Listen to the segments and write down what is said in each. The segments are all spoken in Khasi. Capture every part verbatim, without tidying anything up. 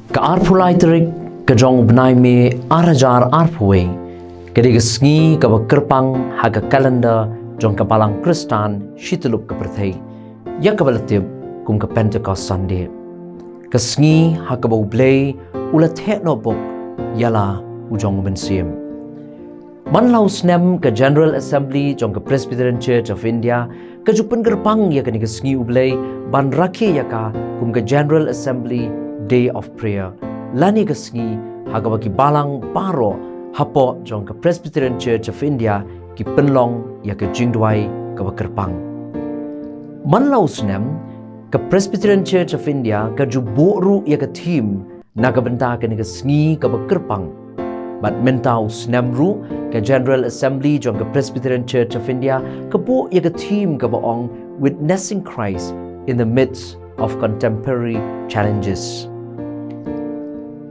Ka arphew lai tarik ka jong u bnai May ar hajar arphew wei, ka dei ka sngi kaba kyrpang ha ka kalendar jong ka Balang Khristan shityllup ka pyrthei, ïa kaba la tip kum ka Pentecost Sunday. Ka sngi ha kaba U Blei u la theh noh bok ïa la u jong u mynsiem. Man la u snem ka General Assembly jong ka Presbyterian Church of India ka ju pynkyrpang ïa kane ka sngi U Blei ban rakhe ïa ka kum ka General Assembly Day of Prayer, lane ka sngi ha kaba ki balang baroh hapoh jong ka Presbyterian Church of India ki pynlong ïa ka jingduwai kaba kyrpang. Man la u snem ka Presbyterian Church of India ka ju buh ruh ïa ka theme na ka bynta kane ka sngi kaba kyrpang. Bad mynta u snem ruh ka General Assembly jong ka Presbyterian Church of India ka buh ïa ka theme kaba ong Witnessing Christ in the Midst of Contemporary Challenges.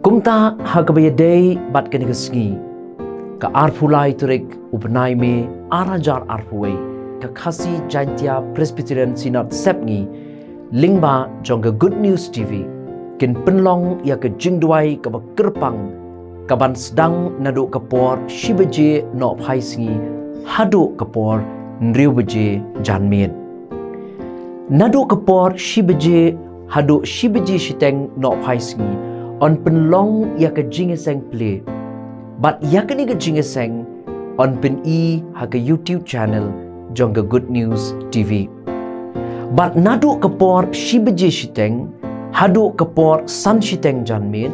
Kumta ha kaba ïadei bad kane ka sngi, ka arphew lai tarik u bnai May ar hajar arphew wei, ka Khasi Jaintia Presbyterian Synod Sepngi lyngba jong ka Good News T V kin pynlong ïa ka jingduwai kaba kyrpang kaban sdang naduh ka por shi baje nohphai sngi haduh ka por hynriew baje janmiet. Naduh ka por shi baje haduh shi baje shiteng nohphai sngi yn pynlong ïa ka jingïaseng plie. Bad ïa kane ka jingïaseng yn pyni ha ka YouTube channel jong ka Good News T V. Bad naduh ka por shi baje shiteng haduh ka por san shiteng janmiet,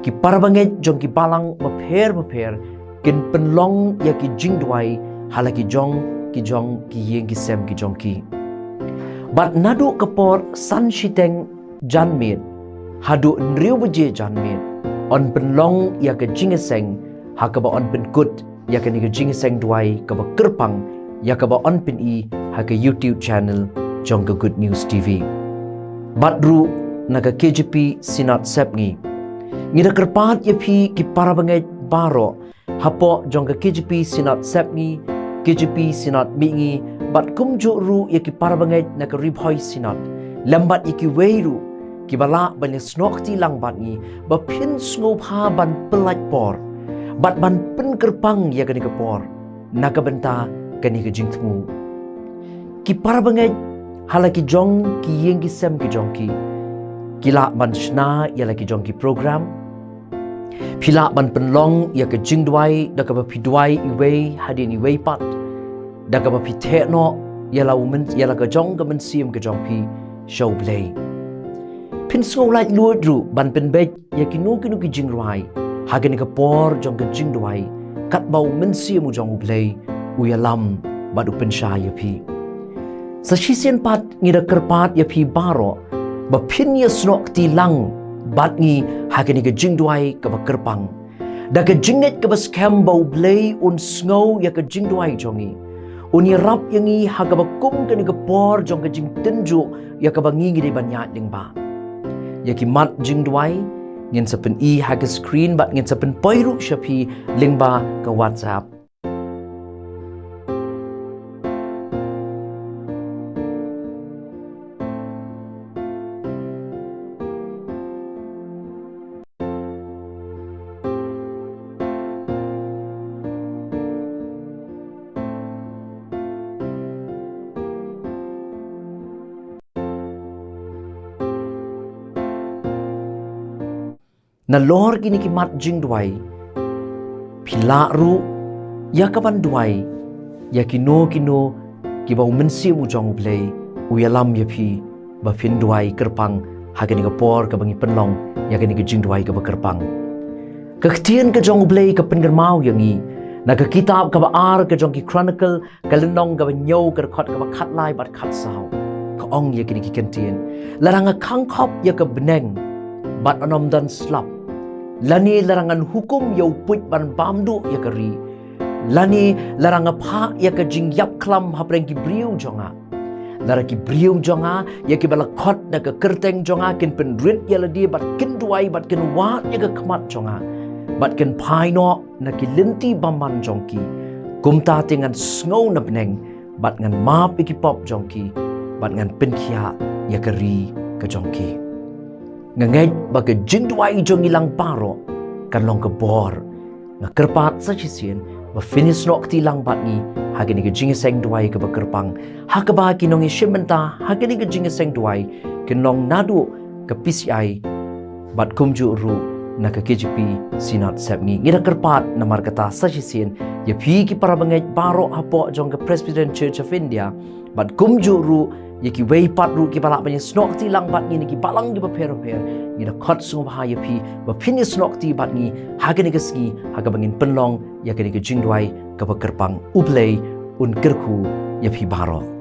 ki parabangeit jong ki balang bapher bapher kin pynlong ïa ki jingduwai ha la ki jong ki jong ki ïing ki sem ki jong ki. Bad naduh ka por san shiteng janmiet haduh hynriew baje janmiet yn pynlong ïa ka jingïaseng ha kaba yn pynkut ïa kane ka jingïaseng duwai kaba kyrpang ïa kaba yn pyni ha ka YouTube channel jong ka Good News T V. Bad ruh na ka K J P Synod Sepngi, ngi da kyrpad ïa phi ki parabangeit baroh hapoh jong ka K J P Synod Sepngi, K J P Synod Mihngi, bad kumjuh ruh ïa ki parabangeit na ka Ri Bhoi Synod lem bad ïa kiwei ruh kiba lah ban ïasnoh kti lang bad ngi ba phin sngewbha ban pyllait por bad ban pynkyrpang ïa kane ka por na ka bynta kane ka jingthmu. Ki parabangeit ha la ki jong ki ïing ki sem ki jong ki, ki lah ban shna ïa la ki jong ki program. Phi lah ban pynlong ïa ka jingduwai da kaba phi duwai iwei hadien iwei pat, da kaba phi theh noh ïa la u myn-, ïa la ka jong ka mynsiem ka jong phi sha U Blei. Phin sngewlait luid ruh ban pynbeit ïa kino kino ki jingrwai ha kane ka por jong ka jingduwai, katba u mynsiem u jong U Blei u ïalam bad u pynshai ïa phi. Sa shisien pat ngi da kyrpad ïa phi baroh ba phin ïasnoh kti lang bad ngi ha kane ka jingduwai kaba kyrpang, da ka jingngeit kaba skhem ba U Blei un sngew ïa ka jingduwai jong ngi, un ïarap ïa ngi ha kaba kum kane ka por jong ka jingtynjuh ïa kaba ngi ngi dei ban ïaid lyngba. Ïa ki mat jingduwai ngin sa pyni ha ka screen bad ngin sa pynpoi ruh sha phi lyngba ka WhatsApp. Nalor kine ki mat jingduwai, phi lah ruh ïa ka ban duwai ïa kino kino kiba u Mynsiem u jong U Blei u ïalam ïa phi ba phin duwai kyrpang ha kane ka por kaba ngi pynlong ïa kane ka jingduwai kaba kyrpang. Ka ktien ka jong U Blei ka pynkynmaw ïa ngi na ka kitab kaba ar ka jong ki Chronicle, ka lynnong kaba hynñiew, ka dkhot kaba khatlai bad khatsaw. Ka ong ïa kine ki kyntien: Lada nga khang khop ïa ka bneng bad yn ym don slap, lane lada ngan hukum ïa u puit ban bam duh ïa ka ri, lane lada nga phah ïa ka jingïap khlam hapdeng ki briew jong nga, lada ki briew jong nga ïa kiba la khot na ka kyrteng jong nga kin pynrit ïa lade bad kin duwai bad kin wad ïa ka khmat jong nga bad kin phai noh na ki lynti bymman jong ki, kumta te ngan sngew na bneng bad ngan map ïa ki pop jong ki bad ngan pynkhiah ïa ka ri ka jong ki. Nga ngeit ba ka jingduwai jong ngi lang baroh kan long ka bor. Nga kyrpad sa shisien ba phin ïasnoh kti lang bad ngi ha kane ka jingïaseng duwai kaba kyrpang, ha kaba ki nongïashim bynta ha kane ka jingïaseng duwai kin long naduh ka P C I bad kumjuh ruh na ka K J P Synod Sepngi. Ngi da kyrpad namar kata sa shisien ïa phi ki para bangeit baroh hapoh jong ka Presbyterian Church of India bad kumjuh ruh ïa kiwei pat ruh kiba lah ban ïasnoh kti lang bad ngi na ki balang kiba pher bapher. Ngi da khot sngewbha ïa phi ba phin ïasnoh kti bad ngi ha kane ka sngi ha kaba ngin pynlong ïa kane ka jingduwai kaba kyrpang. U Blei un kyrkhu ïa phi baroh.